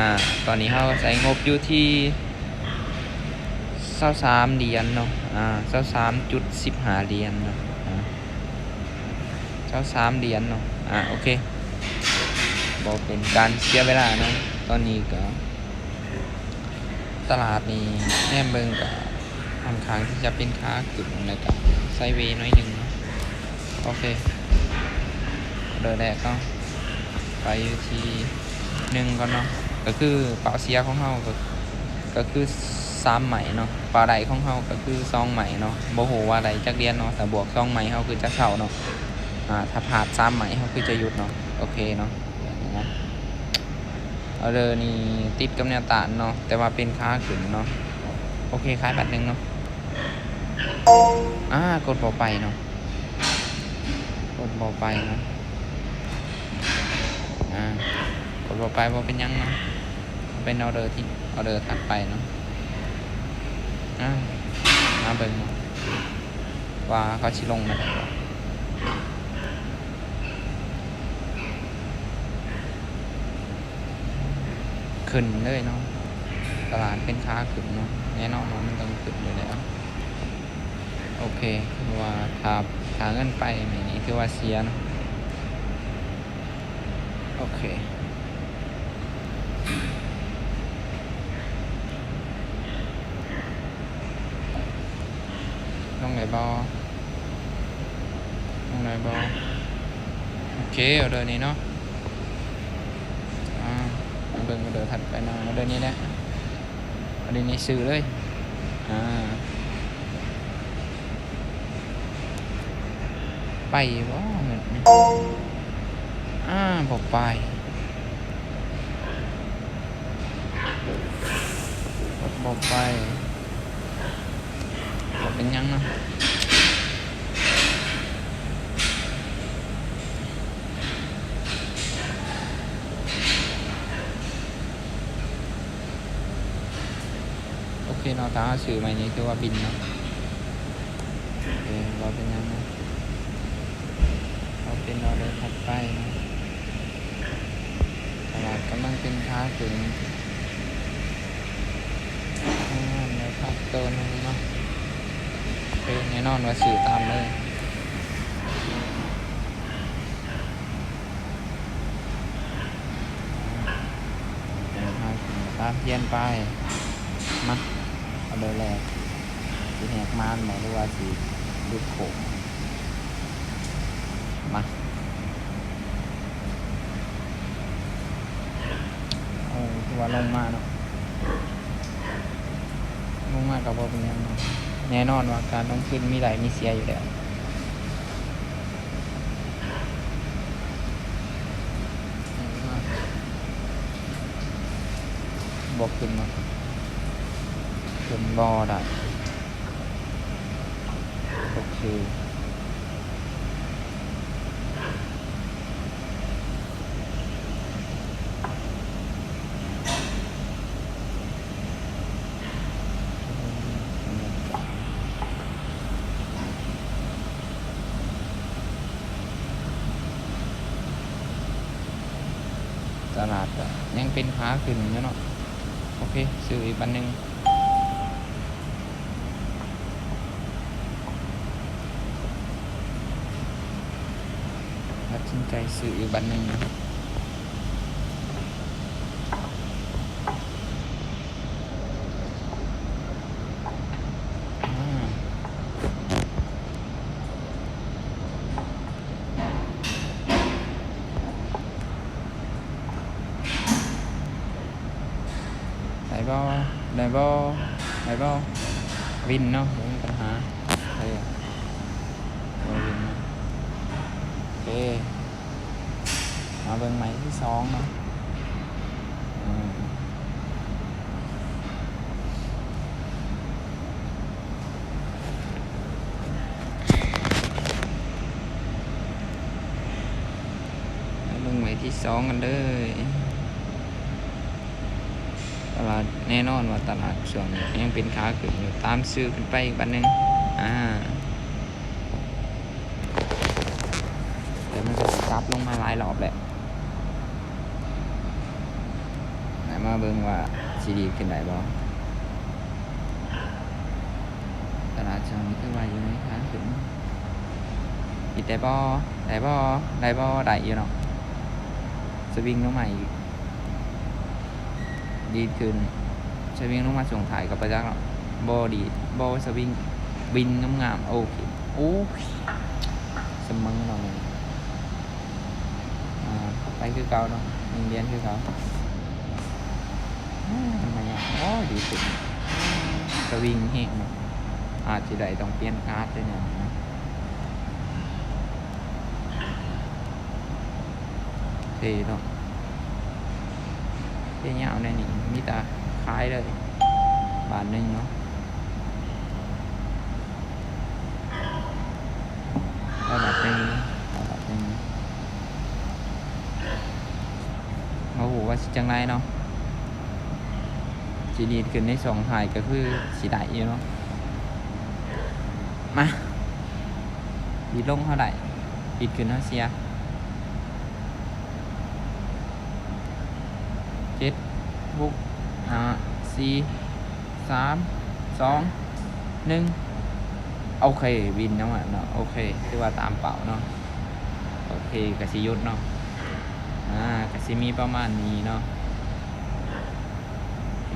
ອາ ຕອນນີ້ເຮົາໃຊ້ງົບຢູ່ທີ່ຊາວສາມຫຼຽນເນາະ ອາ ຊາວສາມຈຸດສິບຫ້າຫຼຽນເນາະ ອາ ຊາວສາມຫຼຽນເນາະ ອາ ໂອເຄ ບໍ່ເປັນການເສຍເວລາເນາະ ຕອນນີ້ກໍ ຕະຫຼາດນີ້ແນມເບິ່ງກໍຄ່ອນຂ້າງທີ່ຈະເປັນຂາຂຶ້ນ ແລ້ວກໍໄຊເວໜ້ອຍໜຶ່ງເນາະ ໂອເຄ ເດີແລກເນາະ ໄປຢູ່ທີ່ໜຶ່ງກ່ອນເນາະ ກໍຄືເປົ້າເສຍຂອງເຮົາກໍ ກໍຄືສາມໄມ້ເນາະ ເປົ້າໄດ້ຂອງເຮົາກໍຄືສອງໄມ້ເນາະ ບໍ່ຮູ້ວ່າໄດ້ຈັກຫຼຽນເນາະ ຖ້າບວກສອງໄມ້ເຮົາຄືຈະເຊົາເນາະ ອາ ຖ້າພາດສາມໄມ້ເຮົາຄືຈະຢຸດເນາະ ໂອເຄເນາະ ເນາະ ອໍເດີນີ້ຕິດກັບແນວຕ້ານເນາະ ແຕ່ວ່າເປັນຂາຂຶ້ນເນາະ ໂອເຄ ຂາຍບາດໜຶ່ງເນາະ ອາ ກົດບໍ່ໄປເນາະ ກົດບໍ່ໄປເນາະ ອາ ກົດບໍ່ໄປ ບໍ່ເປັນຫຍັງເນາະ ເປັນອໍເດີທີ່ ອໍເດີຖັດໄປເນາະ ອາ ມາເບິ່ງເນາະ ວ່າເຂົາຊິລົງມາໄດ້ບໍ່ ຂຶ້ນເລີຍເນາະ ຕະຫຼາດເປັນຂາຂຶ້ນເນາະ ແນ່ນອນວ່າມັນຕ້ອງຂຶ້ນຢູ່ແລ້ວ ໂອເຄ ຄືວ່າຖ້າ ຖ້າເງິນໄປນີ້ ຖືວ່າເສຍເນາະ ໂອເຄ ລົງໄດ້ບໍ່? ລົງໄດ້ບໍ່? ໂອເຄ ອໍເດີນີ້ເນາະ ອາ ມາເບິ່ງອໍເດີຖັດໄປເນາະ ອໍເດີນີ້ແຫຼະ ອໍເດີນີ້ຊື້ເລີຍ ອາ ໄປບໍ່ເງິນນີ້? ອາ ບໍ່ໄປ ບໍ່ໄປ ບໍ່ເປັນຫຍັງເນາະ ໂອເຄເນາະ ຖ້າເຮົາຊື້ໃໝ່ນີ້ ຖືວ່າບິນເນາະ ໂອເຄ ບໍ່ເປັນຫຍັງເນາະ ເອົາເປັນອໍເດີຖັດໄປເນາະ ຕະຫຼາດກຳລັງເປັນຂາຂຶ້ນ ແນວຮັບໂຕໜຶ່ງເນາະ ໂອເຄ ແນ່ນອນວ່າຊື້ຕາມເລີຍ ຕາມທຽນໄປ ມາ ອໍເດີແລກ ຊິແຫກມານບໍ່ ຫຼືວ່າຊິຫຼຸດໂຄ້ງ ມາ ໂອ້ ຖືວ່າລົງມາເນາະ ລົງມາກໍບໍ່ເປັນຫຍັງເນາະ ແນ່ນອນວ່າການລົງທຶນມີໄດ້ມີເສຍຢູ່ແລ້ວ ບໍ່ຂຶ້ນເນາະ ຂຶ້ນບໍ່ໄດ້ ໂອເຄ ຕະຫຼາດກໍຍັງເປັນຂາຂຶ້ນຢູ່ເນາະ ໂອເຄ ຊື້ອີກບັດໜຶ່ງ ຕັດສິນໃຈຊື້ອີກບັດໜຶ່ງ ອາ ໄດ້ບໍ່? ໄດ້ບໍ່? ໄດ້ບໍ່? ວິນເນາະ ບໍ່ມີບັນຫາ ເອີ ບໍ່ວິນເນາະ ໂອເຄ ມາເບິ່ງໄມ້ທີສອງເນາະ ອືມ. ມາເບິ່ງໄມ້ທີສອງກັນເດີ ຕະຫຼາດ ແນ່ນອນວ່າຕະຫຼາດຊ່ວງນີ້ກໍຍັງເປັນຂາຂຶ້ນຢູ່ ຕາມຊື້ຂຶ້ນໄປອີກບາດໜຶ່ງ ອາ ແຕ່ມັນກໍຊິປັບລົງມາຫຼາຍຮອບແຫຼະ. ມາເບິ່ງວ່າຊິດີດຂຶ້ນໄດ້ບໍ່. ຕະຫຼາດຊ່ວງນີ້ຖືວ່າຢູ່ໃນຂາຂຶ້ນ. ດີດໄດ້ບໍ່? ໄດ້ບໍ່? ໄດ້ບໍ່? ໄດ້ຢູ່ເນາະ. ສະວິງລົງມາອີກ. ດີດຂຶ້ນ. ສະວິງລົງມາຊ່ວງທ້າຍກໍບໍ່ຈັກເນາະ. ບໍ່ດີດ. ບໍ່ສະວິງ. ບິນງາມໆ. ໂອເຄ. ໂອເຄ. ສະເໝີເນາະມື້ນີ້. ອ່າ ໄປຄືເກົ່າເນາະ, ຍັງລຽນຄືເກົ່າ. ອາ ມັນມາຍາກ. ໂອ້ ດີຂຶ້ນ. ສະວິງແຮງເນາະ. ອາດຊິໄດ້ຕ້ອງປ່ຽນກາດເດ້ແນວນີ້ນະ. ເທ່ເນາະ. ເພຍາວແນວນີ້ມີແຕ່ຂາຍເລີຍ ບາດໜຶ່ງເນາະ. ໄດ້ບາດໜຶ່ງ ໄດ້ບາດໜຶ່ງ. ບໍ່ຮູ້ວ່າຊິຈັ່ງໃດເນາະ, ຊິດີດຂຶ້ນໃນຊ່ວງທ້າຍກໍຄືຊິໄດ້ຢູ່ເນາະ. ມາ ດີດລົງເຮົາໄດ້, ດີດຂຶ້ນເຮົາເສຍ. ເຈັດ ຫົກ ຫ້າ ສີ່ ສາມ ສອງ ໜຶ່ງ. ໂອເຄ ວິນເນາະ ເນາະ. ໂອເຄ ຖືວ່າຕາມເປົ້າເນາະ. ໂອເຄ ກະຊິຢຸດເນາະ. ອາ ກະຊິມີປະມານນີ້ເນາະ. ໂອເຄ